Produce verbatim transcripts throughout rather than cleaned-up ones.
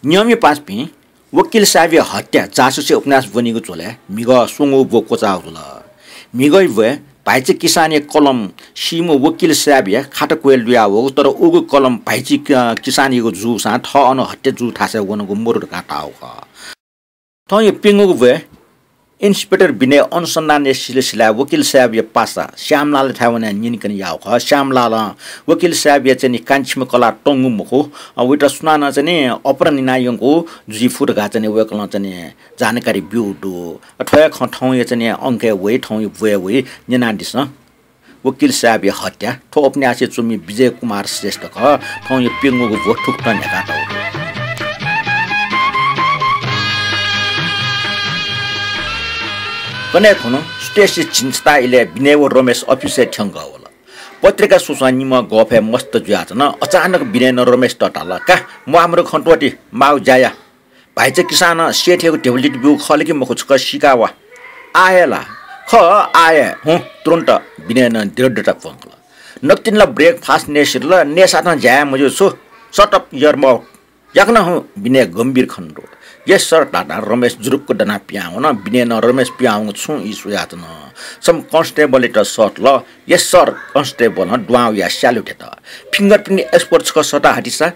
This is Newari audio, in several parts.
नियमि पासपिं, वकिल साहेबया हत्या जासुसी उपन्यास ब्वनीगु झ्वलय् म्हिगः स्वंगू ब्व क्वचाः जुल। म्हिगःया ब्वय् भाइचा किसानया कलम सीम्ह वकिल साहेबया खात क्वय् लुयावःगु, तर उगु कलम भाइचा कि-, किसानयागु जूसां थः अन हत्या जू थासय् वनागु मदु धकाः धाःगु खः। थौंया प्यंगूगु ब्वय् इन्सपेक्टर विनय अनुसन्धानया सिलसिलाय् वकिल साहेबया पासा श्यामलालयाथाय् वनाः न्यनेकने याःगु खः। श्यामलालं वकिल साहेबया चाहिँ नि कान्छिम्ह कलाः तंगु मखु, अ, वयात सुनानं चाहिँ नि अपहरण यानायंकू जुइ फु धकाः चाहिँ नि वय्कलं चाहिँ नि जानकारी ब्यूगु दु। अ, थ्व हे खँ थौंया चाहिँ नि अंकय् वइ, थौंया ब्वय् वइ, न्यनादिसँ। वकिल साहेबया हत्या। थ्व उपन्यासय् च्वमि विजय कुमार श्रेष्ठ खः। थौंया प्यंगूगु ब्व थुकथं न्ह्याकातःगु दु। कन्हय् खुन्हु सुथसिया झिंछता इलय् विनय व रमेश अफिसय् थ्यंकः वल। पत्रिका स्वस्वं निम्हं गफय् मस्त जुयाच्वन। अचानक विनयनं रमेशत धाल, "का, म्वाःमदु खँ त्वःति, माःगु ज्या या।" भाइचा किसानं सेठयागु ध्यबा लित ब्यूगु खः ला कि मखु, छकः सीका वा। आः हे ला? खः, आः हे। हुँ, तुरुन्त, विनयनं दृढता प्वंकल। नकतिनि ला breakfast नये सिधल, नयेसाथं ज्या याये मज्यू छु। Shut up your mouth। याकनं हुँ, विनय गम्भीर खनेदु। Yes sir धाधां रमेश जुरुक्क दनाः पिहां वन। विनयनं रमेश पिहां वंगु छुं ई स्वयाच्वन। छम्ह कन्स्टेबलयात सःतल। Yes sir, कन्स्टेबलं दुहां वयाः salute यात। Fingerprint expert छकः सःता हतिसा।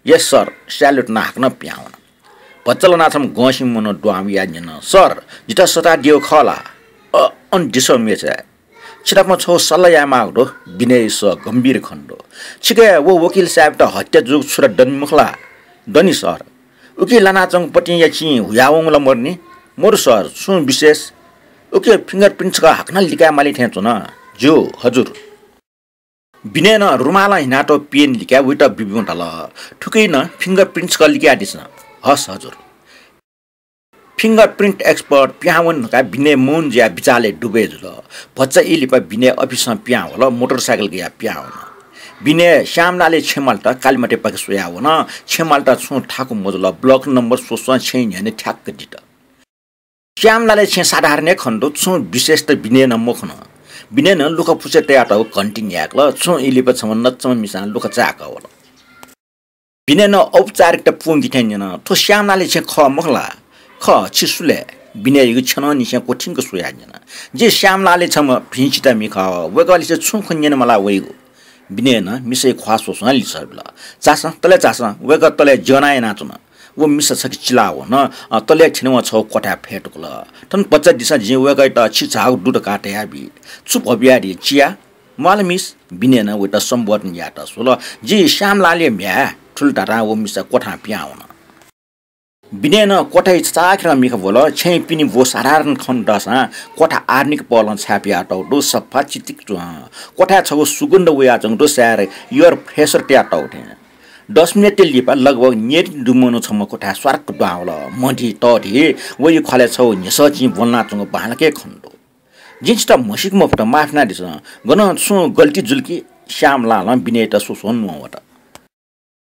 Yes sir, salute यानाः हाकनं पिहां वन। भचा ल्हानाः छम्ह गंसिम्ह मनं दुहां वयाः न्यन, "सर, जितः सःतादियागु खः ला?" "अ, अन दिसँ मेचाय्। छिनाप छगू सल्लाह यायेमाःगु दु।" विनयया सः गम्भीर खनेदु। "छिकय् व वकिल साहेबयात हत्या जूगु छुरा दनि मखु ला?" "दनि सर।" "उकी लानाच्वंगु पतिंया चिं हुयावंगु ला मदुनि?" "मदु सर, छुं विशेष।" "उकी fingerprint छकः हाकनं लिकाये माली थें च्वन।" "ज्यू, हजुर।" विनयनं रुमालं हिनातःगु पेन लिकाः वयात बिब्यूं धाल, "थुकी नं fingerprint छकः लिकादिसँ।" "हस् हजुर।" Fingerprint expert पिहां वने धकाः विनय मौन जुयाः बिचालय् डुबय् जुल। भचा ई लिपा विनय अफिसं पिहां वल, मोटरसाइकल गयाः पिहां वन। विनय श्यामलालया छेँमालयात कालिमाटीपाखे स्वयाः वन। छेँमालयात छुं थाकु मजुल, block number स्वस्वं छेँया न्ह्यःने थ्याक्क दित। श्यामलालया छेँ साधारण हे खनेदु, छुं विशेषता विनयनं मखुन। विनयनं लुखा पुचय् तयातःगु घन्टी न्ह्याकल, छुं ई लिपा छम्ह नच्चम्ह मिसां लुखा चाय्कः वल। विनयनं औपचारिकता पूवंकी थें न्यन, "थ्व श्यामलालया छेँ खः मखु ला?" "खः, छि सु ले?" विनयं छ्यनंनिसें क्वथिंक स्वयाः न्यन। "जि श्यामलालया छम्ह भिंसितामि खः, वय्कःलिसे छुं खँ न्यने मालाः वइगु।" विनयनं मिसाया ख्वाः स्वस्वं लिसः बिल। "झासँ, तले झासँ, वय्कः तले ज्यना यानाच्वन।" व मिसा छखे चिलाः वन। अ, तले थ्यनेवं छगू क्वथाय् फय् धुंकल। "थन भचा दिसँ, जिं वय्कःयात छि झाःगु दु धकाः धयाबी। छु भ्व बियादी, चिया?" "म्वाल मिस।" विनयनं वयात सम्बोधन यायेत स्वल। "जि श्यामलालया म्ह्याय्।" थुलि धाधां व मिसा क्वथां पिहां वन। विनयनं क्वथाया चाखेरं मिखा ब्वल। छेँया पिने ब्व साधारण खनेदःसां क्वथा आधुनिक पहलं छाय् पिहातःगु दु, सफा चितिक च्वं। क्वथाय् छगू सुगन्ध वयाच्वंगु दु, सायद air freshener तयातःगु थें। दस मिनेट लिपा लगभग न्ययेतिनि दुम्ह मनू छम्ह क्वथाय् स्वारक्क दुहां वल। मधि तःधि वया ख्वालय् छगू न्ह्यसः चिं ब्वलनाच्वंगु बांलाक हे खनेदु। "जिं छितः म्हसीक मफुत, माफ यानादिसँ। गनं छुं गल्ती जुल कि?" श्यामलालं विनययात स्वस्वं नुहां वत।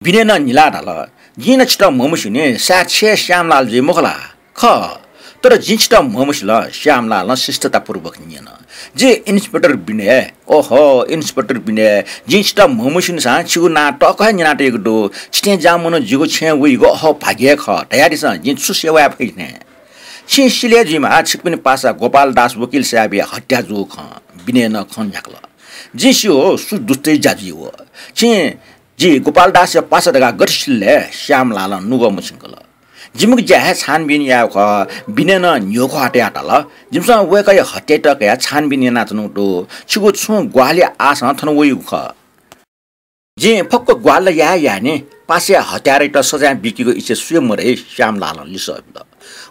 विनयनं न्हिलाः धाल, "जिं नं छितः म्हमस्यूनि, सायद छि हे श्यामलाल जुइ मखु ला?" "खः, तर जिं छितः म्हमसिल।" श्यामलालं शिष्टतापूर्वक न्यन। "जि इन्सपेक्टर विनय।" "ओहो, इन्सपेक्टर विनय, जिं छितः म्हमस्यूनिसां छिगु नां तःकं हे न्यनातयागु दु। छिथें ज्याःम्ह मनू जिगु छेँय् वइगु अहो भाग्य हे खः। धयादिसँ, जिं छु सेवा याये फइ थें?" "छिं सिल हे जुइमाः, छिकपिनि पासा गोपाल दास वकिल साहेबया हत्या जूगु खँ।" विनयनं खँ न्ह्याकल। "जिं स्यू, सु दुष्टया ज्या जुइ व। छिं जि गोपाल दासया पासा धकाः गथे सिल ले?" श्यामलालं नुगः मछिंकल। "जिमिगु ज्या हे छानबिन यायेगु खः।" विनयनं न्ह्यःने ख्वाः तयाः धाल, "जिमिसं वय्कःया हत्यायात कयाः छानबिन यानाच्वनागु दु। छिगु छुं ग्वाहालि आशां थन वइगु खः।" "जिं फक्व ग्वाहालि ला याये याये नि, पासाया हत्यारायात सजाँय बीकीगु इच्छा सुया मदइ।" श्यामलालं लिसः बिल।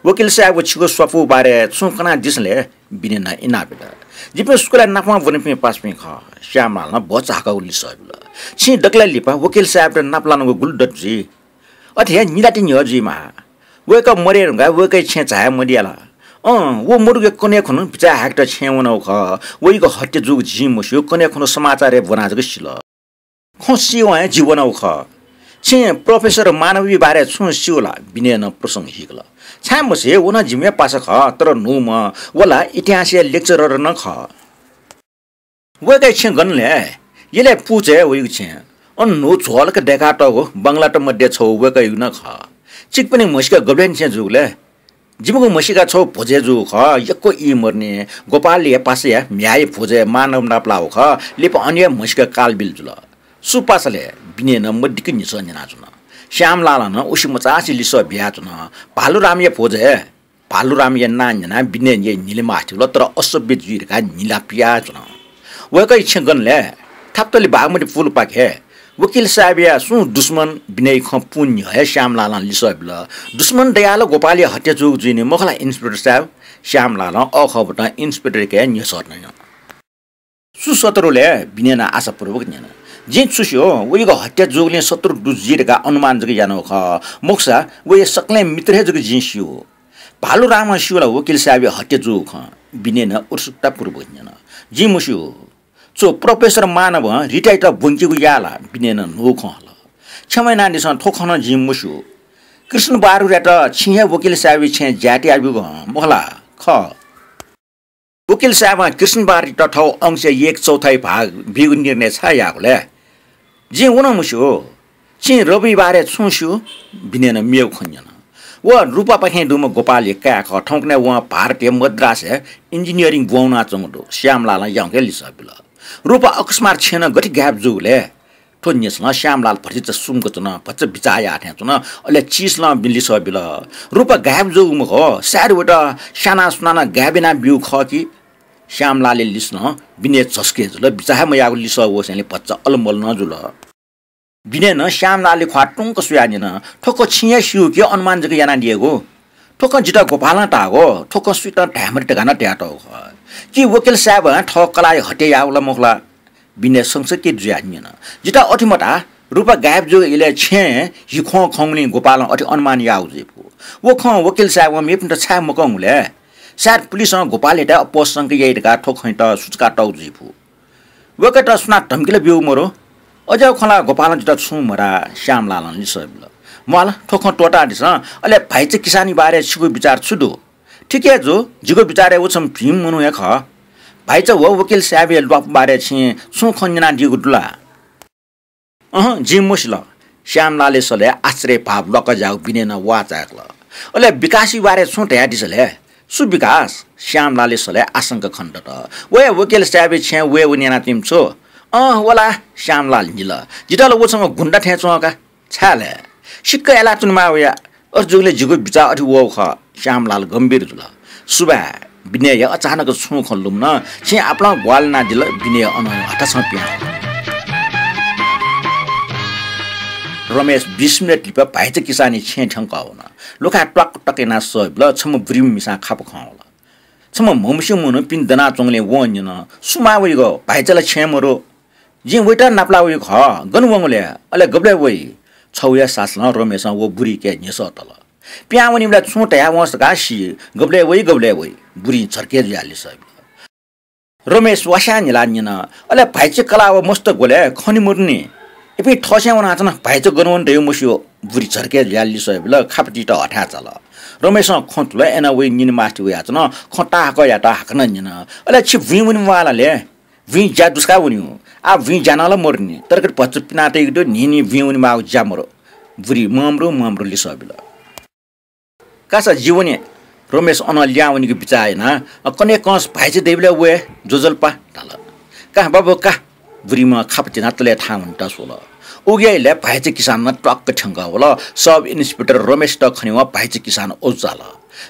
"वकिल साहेब व छिगु स्वापू बारे छुं कनादिसँ ले?" विनयनं इनाप यात। "जिपिं सुकलय् नापं ब्वनीपिं पासापिं खः।" श्यामलालं भचा हाकःगु लिसः बिल। "छिं दकलय् लिपा वकिल साहेबयात नापलानागु गुलि दत जुइ?" "अथे हे निलाति न्ह्यः जुइमाः। वय्कः मदये धुंकाः वय्कःया छेँय् झाये मदिया ला?" "अँ, व मदुगु कन्हय् खुन्हु बिचाः हाकेत छेँय् वनागु खः। वइगु हत्या जूगु जिं मस्यू, कन्हय् खुन्हु समाचारय् ब्वनाः जक सिल। खँ सीवं हे जि वनागु खः।" "छिं प्रोफेसर मानवीया बारे छुं स्यू ला?" विनयनं प्रसंग हिकल। "छाय् मसी, व नं जिमिगु हे पासा खः, तर न्हूम्ह, व ला इतिहासया लेक्चरर नं खः।" "वय्कःया छेँ गन ले?" "यलय् पुचय् वइगु छेँ। अन न्हू झ्वलक दय्कातःगु बंगलात मध्ये छगू वय्कःयागु नं खः।" छिकपिनि म्हसीका गबलें निसें जूगु ले? जिमिगु म्हसीका छगू भ्वजय् जूगु खः, यक्व ई मरुनि। गोपालया पासाया म्ह्याय् भ्वजय् मानव नापलाःगु खः, लिपा अन हे म्हसीका कालबिल जुल। सु पासा ले? विनयनं मदिक्क न्ह्यसः न्यनाच्वन। श्यामलालं नं उसि मचासे लिसः बियाच्वन। भालुरामया भ्वजय्। भालुरामया नां न्यनाः विनयया न्हिले मास्ति वल, तर असभ्य जुइ धकाः न्हिला पियाच्वन। वय्कःया छेँ गन ले? थापातुलि बागमती पुलपाखे। वकिल साहेबया सुं दुश्मन? विनयया खँ पूवंन्ह्यः हे श्यामलालं लिसः बिल। दुश्मन दयाः ला गोपालया हत्या जूगु जुइनि, मखु ला इन्सपेक्टर साहेब? श्यामलालं अःखःबतं इन्सपेक्टरयाके न्ह्यसः नया। सु शत्रु ले? विनयनं आशापूर्वक न्यन। जिं छु स्यू? वयागु हत्या जूगुलिं शत्रु दु जुइ धकाः अनुमान जक यानागु खः, मखुसा वया सकलें मित्र हे जक जिं स्यू। भालुरामं स्यू ला वकिल साहेबया हत्या जूगु खँ? विनयनं उत्सुकतापूर्वक न्यन। जिं मस्यू। छु प्रोफेसर मानवं रिटायात ब्वंकेगु याः ला? विनयनं न्हूगु खँ हल। क्षमा यानादिसँ, थ्व खँ नं जिं मस्यू। कृष्ण बहादुरयात छिं हे वकिल साहेबया छेँय् ज्याय् तयाब्यूगु हं, मखु ला? खः। वकिल साहेबं कृष्ण बहादुरयात थःगु अंशया एक चौथाइ भाग बीगु निर्णय छाय् याःगु ले? जिं व नं मस्यू। छिं रविया बारे छुं स्यू? विनयनं मेगु खँ न्यन। व रूपापाखें दुम्ह गोपालया काय् खः। थौंकन्हय् वं भारतया मद्रासय् इन्जिनियरिङ ब्वंवनाच्वंगु दु। श्यामलालं याउँक हे लिसः बिल। रूपा अकस्मात छेँनं गथे गायब जूगु ले? थ्व न्ह्यसलं श्यामलाल भतिचा सुम्क च्वन, भचा बिचाः याः थें च्वन, अले चिसलं लिसः बिल। रूपा गायब जूगु मखु, सायद वयात स्यानाः सुनानं गायब यानाब्यूगु खः कि? श्यामलालया लिसलं विनय झसके जुल। बिचाः हे मयाःगु लिसः वःसेंलि भचा अलमल नं जुल। विनयनं श्यामलालया ख्वाः तुंक स्वयाः न्यन, थ्व खँ छिं हे स्यू कि अनुमान जक यानादियागु? थ्व खँ जितः गोपालं ताःगु, थ्व खँ सुयातं धाये मते धकाः नं तयातःगु खः। कि वकिल साहेबं थः कलाःया हत्या याःगु ला मखु ला? विनय संशयित जुयाः न्यन। जितः अथे मताः, रूपा गायब जूगु इलय् छेँय् हि ख्वं खंगुलिं गोपालं अथे अनुमान याःगु जुइफु। व खँ वकिल साहेबं मेपिन्त छाय् मकंगु ले? सायद पुलिसं गोपालयात अप्वः शंका याइ धकाः थ्व खँयात सुचुकातःगु जुइफु। वय्कःयात सुनां धम्की ला ब्यूगु मरु। अज्याःगु खँ ला गोपालं जितः छुं मधाः, श्यामलालं लिसः बिल। म्वाल, थ्व खँ त्वःतादिसँ, अले भाइचा किसानया बारे छिगु बिचाः छु दु? ठीक हे जू, जिगु बिचारय् व छम्ह भिंम्ह मनू हे खः। भाइचा व वकिल साहेबया ल्वापु बारे छिं छुं खँ न्यनादीगु दु ला? अहँ, जिं मसिल। श्यामलालया सलय् आश्चर्य भाव ल्वाकः ज्याःगु विनयनं वाः चाय्कल। अले विकासया बारे छुं धयादिसँ ले। सु विकास? श्यामलालया सलय् आशंका खनेदत। व हे वकिल साहेबया छेँय् वयेवने यानाच्वंम्ह छु? अँ, व ला। श्यामलाल न्हिल। जितः ला व छम्ह गुण्डा थें च्वं का। छाय् ले? सिक्क अय्लाः च्वनेमाः वया। अथे जूगुलिं जिगु बिचाः अथे वःगु खः। श्यामलाल गम्भीर जुल। सुभाय्, विनयया अचानक छुं खँ लुमन। छिं आपालं ग्वाहालि यानादिल, विनय अनं हथाछं पिहां वल। रमेश बीस मिनेट लिपा भाइचा किसानया छेँय् थ्यंकः वन। लुखाय् त्वाक्क त्वाक्क यानाः सः बिल, छम्ह बुरिम्ह मिसां खापा खं वल। छम्ह म्हमस्यूम्ह मनू पिने दनाच्वंगुलिं वं न्यन, सु माः वइगु? भाइचा ला छेँय् मरु। जिं वयात नापलाः वइगु खः, गन वंगु ले? अले गबलय् वइ? छगू हे सासलं रमेशं व बुरिके न्ह्यसः तल। पिहां वनीबलय् छुं धयावंसा धकाः सी, गबलय् वइ, गबलय् वइ? बुरिं झर्के जुयाः लिसः बिल। रमेश वास्यां न्हिलाः न्यन, अले भाइचा कलाः व मस्त ग्वलय् खने मदुनि। इपिं थःसें वनाच्वन, भाइचा गन वन धइगु मस्यू। बुरिं झर्के जुयाः लिसः बिल, खापा तीत हथाय् चाल। रमेशं खँ तुल, अय्नं वइ न्यने मास्ति वयाच्वन, खँ ताहाकः यात, हाकनं न्यन, अले छि बुँइ वनेमाः ला ले? बुँइ ज्या दुस्काः वनेगु। आः बुँइ ज्या नं ला मरुनि। तरकारी भचा पिना तइगु दु, न्हिं न्हिं बुँइ वनेमाःगु ज्या मरु। बुरिं ममरु ममरु लिसः बिल। कासा जि वने। रमेश अनं लिहां वनेगु बिचाः यानाः, अ, कन्हय् कंस भाइचा दइबलय् वये, ज्वजलपा धाल। का बाबु का। बुरिम्ह खापा तिनाः तलय् थाहां वनेत स्वल। उकिया इलय् भाइचा किसान नं त्वाक्क थ्यंकः वल। सब इन्सपेक्टर रमेशयात खनेवं भाइचा किसान अजू चाल।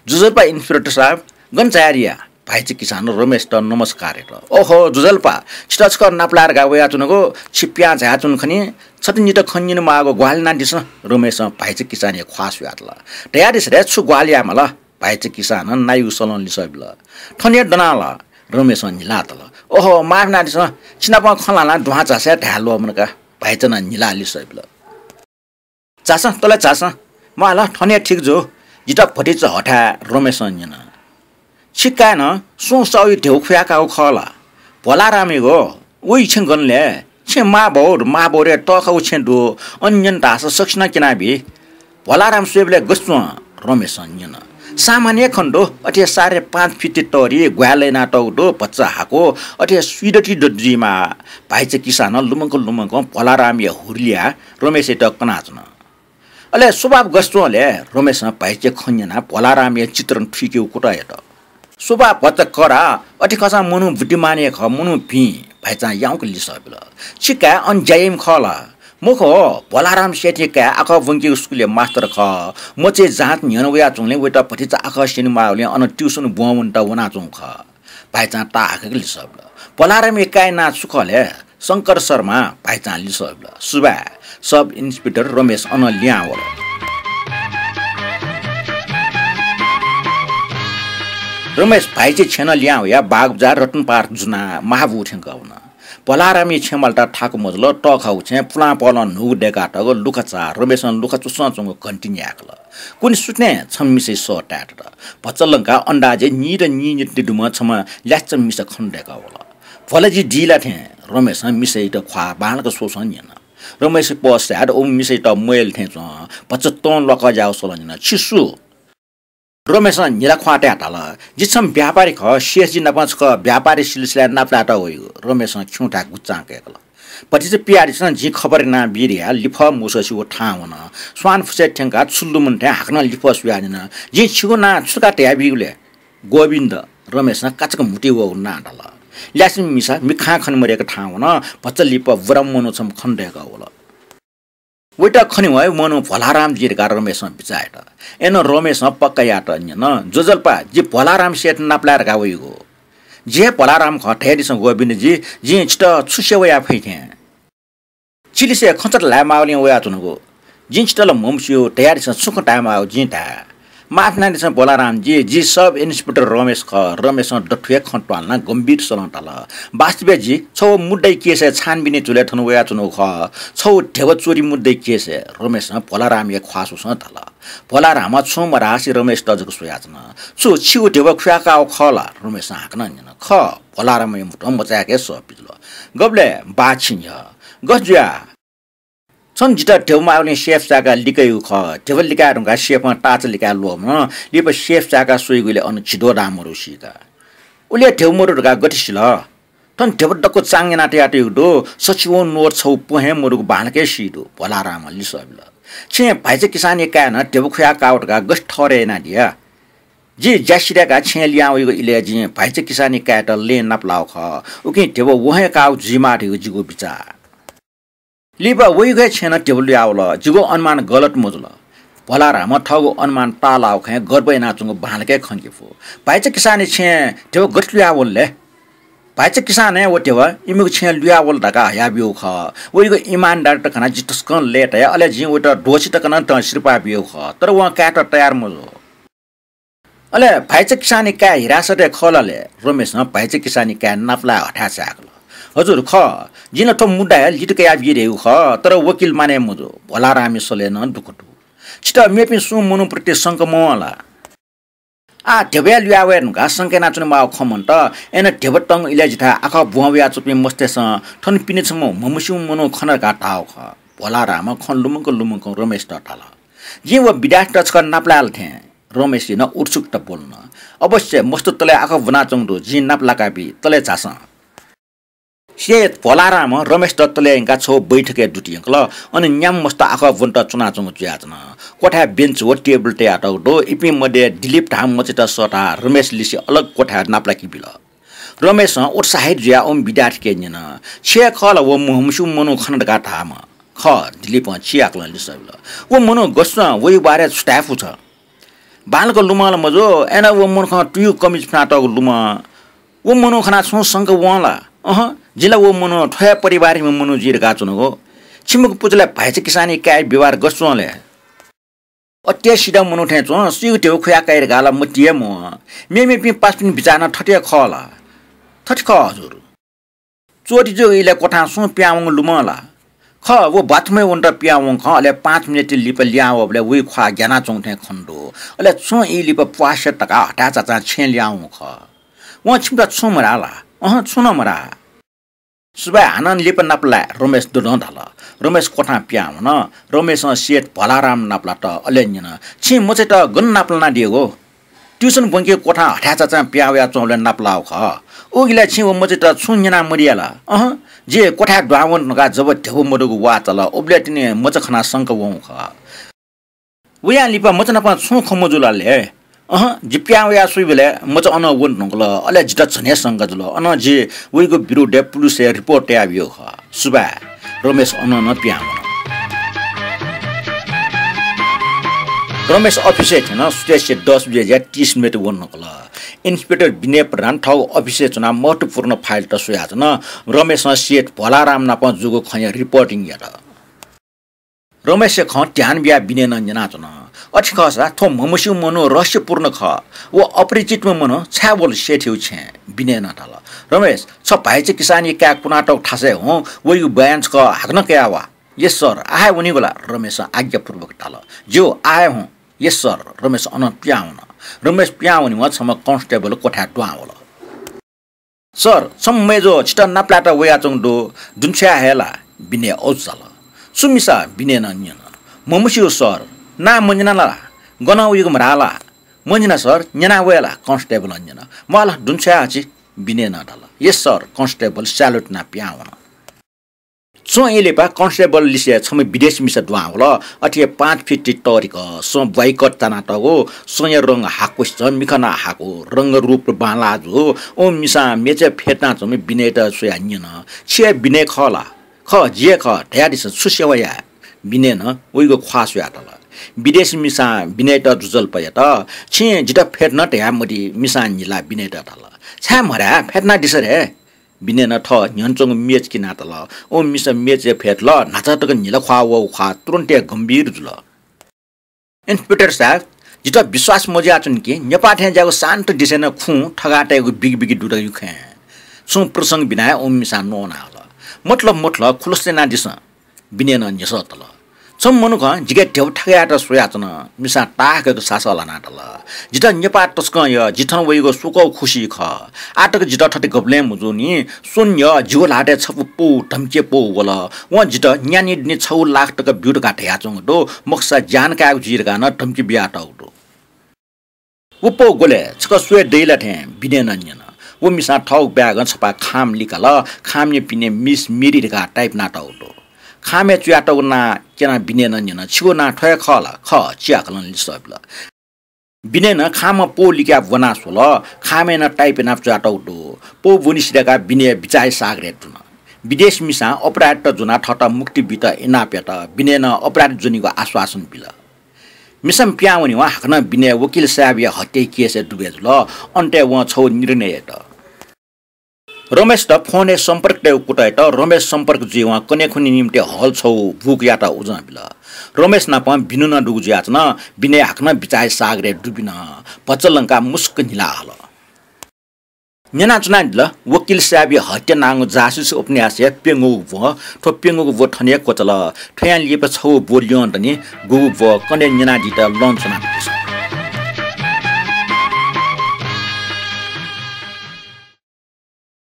ज्वजलपा इन्सपेक्टर साहेब, गन झायादिया? भाइचा किसानं रमेशयात नमस्कार यात। ओहो, ज्वजलपा, छितः छकः नापलाये धकाः वयाच्वनागु, छि पिहां झायाच्वन खनी, छता निता खँ न्यने माःगु ग्वाहालि यानादिसँ। रमेशं भाइचा किसानया ख्वाः स्वयातल। धयादिसँ रे, छु ग्वाहालि यायेमाल? भाइचा किसानं नाय्‌गू सलं लिसः बिल। थन हे दनाः ला? रमेशं न्हिलातल। ओहो, माफ यानादिसँ, छिनापं खँ ल्हानाः दुहां झासँ धाये ल्वःमन का। भाइचा नं न्हिलाः लिसः बिल। झासँ, तले झासँ। म्वाल, थन हे ठीक जू। जितः भतिचा हथाय् रमेशं न्यन। छि काय्‌नं सुं सःया ध्यबा खुयाकाःगु खः ला? भोलारामयागु। वइ छेँ गन ले? छेँ महाबौद्ध, महाबौद्ध हे तःखागु छेँ दु। अन न्यन धाःसा सकसिनं क्यनाबी। भोलाराम स्वयेबलय् गथे च्वं? रमेशं न्यन। सामान्य खँ दु, अथे साढे पाँच फिट तःरि ग्वाहालि यानातःगु दु, भचा हाकु, अथे स्वीदति दु जुइमाः। भाइचा किसानं लुमंक लुमंक भोलारामया हुर लियाः रमेशयात कनाच्वन। अले स्वभाव गथे च्वं ले? रमेशं भाइचे खँ न्यनाः भोलारामया चित्रण थुइकेगु कुतः यात। स्वभाव भचा कडा, अथे खःसां मनू बुद्धिमान हे खः, मनू भिं, भाइचां याउँक लिसः बिल। छि काय् अन ज्या याइम्ह खः ला? मखु हो, भोलाराम सेठया काय् आखः ब्वंकेगु स्कुलया मास्तर खः। मचय् जाँच न्ह्यःने वयाच्वंगुलिं वयात भतिचा आखः स्यनेमाःगुलिं अन ट्युसन ब्वं वनेत वनाच्वंगु खः। भाइचां ताःहाकय्क लिसः बिल। भोलारामया काय् नां छु खः ले? शंकर शर्मा, भाइचां लिसः बिल। सुभाय्। सब इन्सपेक्टर रमेश अनं लिहां वल। रमेश भाइचे छेँनं लिहां वयाः बागबजार रतनपार्क जुनाः महाबू थ्यंकः वन। भोलारामया छेँ मालता थाकु मजुल, तःखागु छेँ पुलांपहलं न्हूगु दय्कातःगु लुखाचाः रमेशं लुखा च्वसं च्वंगु घन्टी न्याय्कल। कुने सुथय् छम्ह मिसाया सः ताय्तत। भचा लंकाः अन्दाजय् नीदँ नीनिदँ दुम्ह छम्ह ल्याच्छि मिसा खने दय्कः वल। भ्वलाजि दी ला थें रमेशं मिसायात ख्वाः बांलाक स्वःस्वं न्यन। रमेशया पह साय्‌द व मिसायात मय्‌ल थें च्वं। भचा तं ल्वाकः ज्याःगु स्वलं न्यन, छि सु? रमेशं न्हिलाख्वाः तयाः धाल, जि छम्ह व्यापारी खः, सेठजी नाप छकः व्यापारी सिलसिलाय् नापलायेत वयागु। रमेशं खिउँथाय् गुचां कय्‌कल। भतिचा पियादिसँ, जिं खबर यानाबी धयाः लिफः मुसः सिउ थाहां वन। स्वान फुसय् थ्यंकाः छु लुमन थें हाकनं लिफः स्वयाः न्यन, जिं छिगु नां छु धकाः धयाबीगु ले? गोविन्द। रमेशं काचाक्क म्हुतुइ वःगु नां धाल। ल्याच्छि मिसा मिखां खने मदय्क थाहां वन। भचा लिपा बुराम्ह मनू छम्ह खने दय्कः वल। वयात खने वःम्ह मनू भोलाराम जि धकाः रमेशं बिचाः यात। अय्‌नं रमेशं पक्का यायेत न्यन, ज्वजलपा, जि भोलाराम सेठ नापलाये धकाः वयागु। जि हे भोलाराम खः, धयादिसँ गोविन्दजी, जिं छितः छु सेवा याये फइ थें? छिलिसे खँ छता ल्हायेमाःगुलिं वयाच्वनागु। जिं छितः ला म्हमस्यू, धयादिसँ छु खँ धायेमाःगु जिं धाये। माफ यानादिसँ भोलारामजी, जि सब इन्सपेक्टर रमेश खः। रमेशं दथुइ हे खँ त्वालनाः गम्भीर स्वरं धाल, वास्तवय् जि छगू मुद्दाया केसय् छानबिन जुलय् थन वयाच्वनागु खः। छगू ध्यबा चोरी मुद्दाया केसय्। रमेशं भोलारामया ख्वाः स्वःस्वं धाल। भोलारामं छुं मधासे रमेशयात जक स्वयाच्वन। छु छिगु ध्यबा खुयाकाःगु खः ला? रमेशं हाकनं न्यन। खः। भोलारामया म्हुतुं मचाय्क हे सः पिजुल। गबलय् बाः छिं न्ह्यः? गथे जुयाः? छं जितः ध्यबा माःगुलिं सेफ चाय्काः लिकाइगु खः। ध्यबा लिकाये धुंकाः सेफं ताःचा लिकाये ल्वःमन। लिपा सेफ चाय्काः स्वइगुलिं अन झिद्वः दां मदु सीका। उलि हे ध्यबा मदु धकाः गथे सिल? थन ध्यबा दक्व चां यानाः तयातःगु दु। सछिवं नोट छगू प्वँ हे मदुगु बांलाक हे सी दु। भोलारामं लिसः बिल। छिं भाइचा किसानया काय्‌नं ध्यबा खुयाः काःगु धकाः गथे ठहरय् यानादिया? जि ज्या सिधय्काः छेँय् लिहां वइगु इलय् जिं भाइचा किसानया काय्‌यात लँय् नापलाःगु खः। उकिं ध्यबा वहं हे काःगु जुइमाः धइगु जिगु बिचाः। लिपा वइगु हे छेँनं ध्यबा लुयावल। जिगु अनुमान गलत मजुल। भोलारामं थःगु अनुमान ताःलाःगु खँय् गर्व यानाच्वंगु बांलाक हे खंके फु। भाइचा किसानया छेँय् ध्यबा गथे लुयावल ले? भाइचा किसानं हे व ध्यबा इमिगु छेँय् लुयावल धकाः हयाब्यूगु खः। वइगु इमानदारीत खनाः जि तसकं लय्ताया, अले जिं वयात द्वःछि तक नं तं सिरपाः ब्यूगु खः, तर वं कायेत तयार मजू। अले भाइचा किसानया काय् हिरासतय् खः ला ले? रमेशं भाइचा किसानया काय् नापलाये हथाय् चाय्कल। हजुर, खः। जिं ला थ्व मुद्दा हे लित कयाबी धयागु खः, तर वकिल मानय् मजू। भोलारामया सलय् नं दुःख दु। छितः मेपिं सुं मनूप्रति शंका मवं ला? आः ध्यबाया लुया वये धुंकाः शंका यानाच्वनेमाःगु खँ मन्त। अय्नं ध्यबा तंगु इलय् जिथाय् आखः ब्वं वयाच्वंपिं मस्तय्सं थन पिने छम्ह म्हमस्यूम्ह मनू खन धकाः धाःगु खः। भोलारामं खँ लुमंक लुमंक रमेशयात धाल, जिं व विद्यार्थीत छकः नापलाये ला थें। रमेशया नं उत्सुकता ब्वलन। अवश्य, मस्त तलय् आखः ब्वनाच्वंगु दु, जिं नापलाकाबी, तलय् झासँ। सेठ भोलारामं रमेशयात तलय् यंकाः छगू बैठकय् दुति यंकल। अन न्याम्ह मस्त आखः ब्वनेत च्वनाच्वंगु जुयाच्वन। क्वथाय् बेन्च व टेबल तयातःगु दु। इपिं मध्ये दिलीप धाःम्ह मचायात सःताः रमेश लिसे अलग क्वथाय् नापलाके बिल। रमेशं उत्साहित जुयाः व विद्यार्थीके न्यन, छि हे खः ला व म्हमस्यूम्ह मनू खन धकाः धाःम्ह? खः, दिलीपं चिहाकलं लिसः बिल। व मनू गथे च्वं, वया बारे छु धाये फु छ? बांलाक लुमं ला मजू, अय्नं व मनुखं तुयुगु कमिज फ्वनातःगु लुमं। व मनू खनाः छुं शंका वं ला? अहँ, जिं ला व मनू थ्व हे परिवारयाम्ह मनू जुइ धकाः च्वनागु। छिमिगु पुचलय् भाइचा किसानया काय्‌या व्यवहार गथे च्वं ले? अति हे सिधः मनू थें च्वं, सुयागु ध्यबा खुयाः काइ धकाः ला मतिइ हे मवं। मेमेपिं पासापिनि बिचाः नं थथे हे खः ला? थथे खः हजुर। च्वति जूगु इलय् क्वथां सुं पिहां वंगु लुमं ला? खः, व बाथरुमय् वनेत पिहां वंगु खः, अले पाँच मिनेट लिपा लिहां वःबलय् वया ख्वाः ग्यानाच्वंगु थें खने दु। अले छुं ई लिपा प्वाः स्यत धकाः हथाय् चाचां छेँय् लिहां वंगु खः। वं छिमित छुं मधाः ला? अहँ, छुं नं मधाः। सुभाय्, हानं लिपा नापलाये, रमेश दुदं धाल। रमेश क्वथां पिहां वन। रमेशं सेठ भोलाराम नापलात, अले न्यन, छिं मचायात गन नापलानादियागु? ट्युसन ब्वंकेगु क्वथां हथाय् चाचां पिहां वयाच्वंबलय् नापलाःगु खः। उकिलय् छिं व मचायात छुं न्यना मदिया ला? अहँ, जि क्वथाय् दुहां वने धुंकाः जब ध्यबा मदुगु वाः चाल, उबलय् तिनि मचा खनाः शंका वंगु खः। वयां लिपा मचा नाप छुं खँ मजू ला ले? अहँ, जि पिहां वया स्वइबलय् मचा अनं वने धुंकल, अले जितः झन हे शंका जुल। अनं जि वइगु विरुद्धय् पुलिसय् रिपोर्ट तयाबियो खः। सुभाय्, रमेश अनं नं पिहां वन। रमेश अफिसय् थ्यन, सुथय् से दस बजे जुया तीस मिनेट वने धुंकल। इन्सपेक्टर विनय प्रधान थःगु अफिसय् च्वनाः महत्त्वपूर्ण फाइलत स्वयाच्वन। रमेशं सेठ भोलाराम नाप जूगु खँया रिपोर्टिङ यात। रमेशया खँ ध्यान बियाः विनयनं न्यनाच्वन। अथे खःसा थ्व म्हमस्यूम्ह मनू रहस्यपूर्ण खः। व अपरिचितम्ह मनू छाय् वल सेठयागु छेँय्? विनयनं धाल। रमेश, छ भाइचा किसानया काय् कुनातःगु थासय् हुँ वइगु बयान छकः हाकनं कयाः वा। Yes sir, आः हे वनीगु ला? रमेशं आज्ञापूर्वक धाल। ज्यू, आः हे हुँ। Yes sir, रमेश अनं पिहां वन। रमेश पिहां वनेवं छम्ह कन्स्टेबल क्वथाय् दुहां वल। सर, छम्ह मय्जु छितः नापलायेत वयाच्वंगु दु, दुने छ्वया हये ला? विनय अजू चाल। सु मिसा? विनयनं न्यन। म्हमस्यू सर, नां मन्यना ला? गनं वइगु मधाः ला? मन्यना सर, न्यना वये ला? कन्स्टेबलं न्यन। म्वाः ला, दुने छ्वया हजि, विनयनं धाल। Yes sir, कन्स्टेबल स्यालुट यानाः पिहां वन। सँ इलिपा कन्स्टेबल लिसे छम्ह विदेशी मिसा दुहां वल। अथे हे पाँच फिट तःधिकः, सँ ब्वाइकट चानातःगु, सँया रंग हाकुसे च्वं, मिखा नं हाकु, रंग रूप बांलाः जू। व मिसां मेचय् फ्यतुनाच्वंम्ह विनययात स्वयाः न्यन, छि हे विनय खः ला? खः, जि हे खः, धयादिसँ, छु सेवा याये? विनयनं वइगु ख्वाः स्वयातल। विदेशी मिसां विनययात जुजल्पय् यात। छिं जितः फ्यतुन धयामदी, मिसां न्हिलाः विनययात धाल। छाय् म्हधाये, फ्यतुनादिसँ रे। विनयनं थः न्ह्यःने च्वंगु मेच किनातल। व मिसा मेचय् फ्यतुल, न्हाचः तक न्हिला ख्वाः वःगु ख्वाः तुरुन्त हे गम्भीर जुल। इन्सपेक्टर साहेब, जितः विश्वास मजुयाच्वन कि नेपाः थें ज्याःगु शान्त देशय् नं खुँ थगाय् तयेगु बिगिबिगि दु धइगु खँ। छुं प्रसंग बिना हे व मिसां न्ववानाः हल। मतलब, मतलब, खुलस यानादिसँ। विनयनं न्ह्यसः तल। छम्ह मनुखं जिके ध्यबा थगायेत स्वयाच्वन, मिसां ताःहाकःगु सासः ल्हानाः धाल। जितः नेपाः तसकं यः, जि थन वइगु स्वकः खुसी खः। आः तक जितः थथे गबलें मजूनि, स्वन्हु यः, जिगु ल्हातय् छपु पौ, धम्के पौ वल। वं जितः न्यान्हु दुने छगू लाख तका ब्यु धकाः धयाच्वंगु दु, मखुसा ज्यान कायेगु जुइ धकाः नं धम्के बियातःगु दु। व पौ ग्वलय् छकः स्वये दइ ला थें विनयनं न्यन। व मिसां थःगु ब्यागं छपा खाम लिकाल। खामया पिने मिस मेरी धकाः टाइप यानातःगु दु। खामय् च्वयातःगु नां क्यनाः विनयनं न्यन, छिगु नां थ्व हे खः ला? खः, चिहाकलं लिसः बिल। विनयनं खामं पौ लिकाः ब्वना स्वल। खामय् नं टाइप यानाः च्वयातःगु दु। पौ ब्वने सिधयेकाः विनय बिचाःया सागरय् दुन। विदेशी मिसां अपराधीत ज्वनाः थःत मुक्ति बीत इनाप यात। विनयनं अपराधी ज्वनीगु आश्वासन बिल। मिसाम्ह पिहां वनेवं हाकनं विनय वकिल साहेबया हत्याया केसय् डुबय् जुल। अन्तय् वं छगू निर्णय यात। रमेशत फोनय् सम्पर्क तयेगु कुतः यात। रमेश सम्पर्क जुइवं कन्हय् खनेया निंतिं हल छगू बुक यायेत उजं बिल। रमेश नाप बिनु नं दुगु जुयाच्वन। विनय हाकनं बिचाःया सागरय् डुबिन। भचा लंकाः मुसुक्क न्हिलाः हल। न्यनाच्वनादिल, वकिल साहेबया हत्या नांगु जासुसी उपन्यासया प्यंगूगु ब्व। थ्व प्यंगूगु ब्व थन हे क्वचाल। थ्वयां लिपा छगू ब्व ल्यं दनि, गुगु ब्व कन्हय् न्यनादीत लँ च्वनादिसँ।